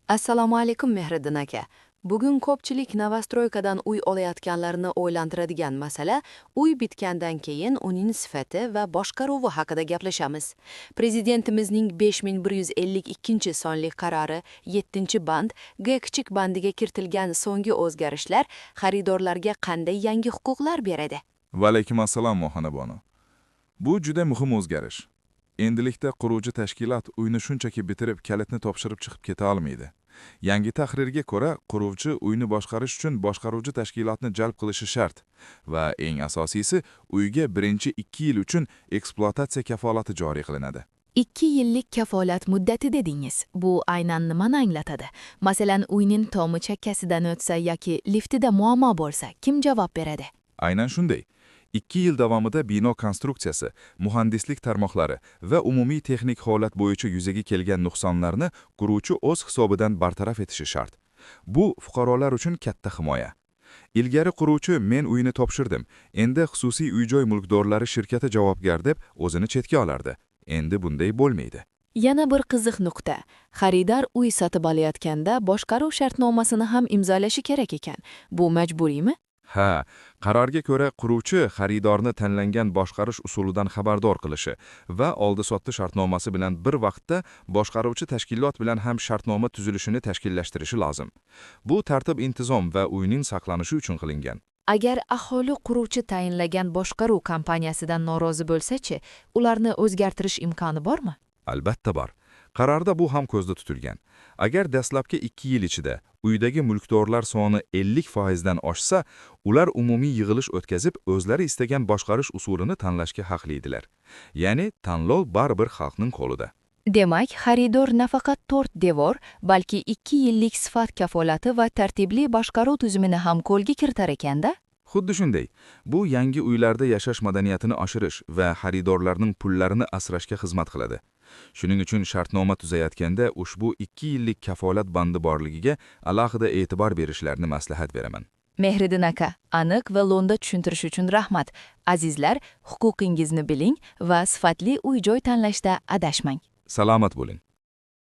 Assalomu alaykum, Mehriddin aka. Bugun ko'pchilik новостройка dan uy olayotganlarni o'ylantiradigan masala, uy bitgandan keyin uning sifati va boshqaruvi haqida gaplashamiz. Prezidentimizning 5152-sonli qarori 7-band G kichik bandiga kiritilgan so'nggi o'zgarishlar xaridorlarga qanday yangi huquqlar beradi? Va alaykum assalom, Mohana bonu. Bu juda muhim o'zgarish. Endilikda quruvchi tashkilot uyni shunchaki bitirib, kalitni topshirib chiqib keta olmaydi. Yangi tahrirga ko'ra, quruvchi uyni boshqarish uchun boshqaruvchi tashkilotni jalb qilishi shart va eng asosiysi, uyga birinchi 2 yil uchun ekspluatatsiya kafolati joriy qilinadi. 2 yillik kafolat muddati dedingiz. Bu aynan nimani anglatadi? Masalan, uyning tomi chakkasidan o'tsa yoki liftida muammo bo'lsa, kim javob beradi? Aynan shunday. 2 yil davomida bino konstruksiyasi, muhandislik tarmoqlari va umumiy texnik holat bo'yicha yuzaga kelgan nuqsonlarni quruvchi o'z hisobidan bartaraf etishi shart. Bu fuqarolar uchun katta himoya. Ilgari quruvchi "Men uyni topshirdim, endi xususiy uy-joy mulkdorlari shirkati javobgar" deb o'zini chetga olardi. Endi bunday bo'lmaydi. Yana bir qiziq nuqta. Xaridor uy sotib olayotganda boshqaruv shartnomasini ham imzolashi kerak ekan. Bu majburiymi? Ha, qarorga ko'ra, quruvchi xaridorni tanlangan boshqarish usulidan xabardor qilishi va oldi-sotdi shartnomasi bilan bir vaqtda boshqaruvchi tashkilot bilan ham shartnoma tuzilishini tashkillashtirishi lozim. Bu tartib-intizom va uyning saqlanishi uchun qilingan. Agar aholi quruvchi tayinlagan boshqaruv kompaniyasidan norozi bo'lsa-chi, ularni o'zgartirish imkoni bormi? Albatta bor. Qarorda bu ham ko'zda tutilgan. Agar dastlabki 2 yil ichida uydagi mulkdorlar soni 50% dan oshsa, ular umumiy yig'ilish o'tkazib, o'zlari istagan boshqarish usulini tanlashga haqlidilar. Ya'ni tanlov baribir xalqning qo'lida. Demak, xaridor nafaqat to'rt devor, balki 2 yillik sifat kafolati va tartibli boshqaruv tuzumini ham qo'lga kiritar ekanda. Xuddi shunday. Bu yangi uylarda yashash madaniyatini oshirish va xaridorlarning pullarini asrashga xizmat qiladi. Shuning uchun shartnoma tuzayotganda ushbu 2 yillik kafolat bandi borligiga alohida e'tibor berishlarini maslahat beraman. Mehriddin aka, aniq va lo'nda tushuntirish uchun rahmat. Azizlar, huquqingizni biling va sifatli uy-joy tanlashda adashmang. Salomat bo'ling.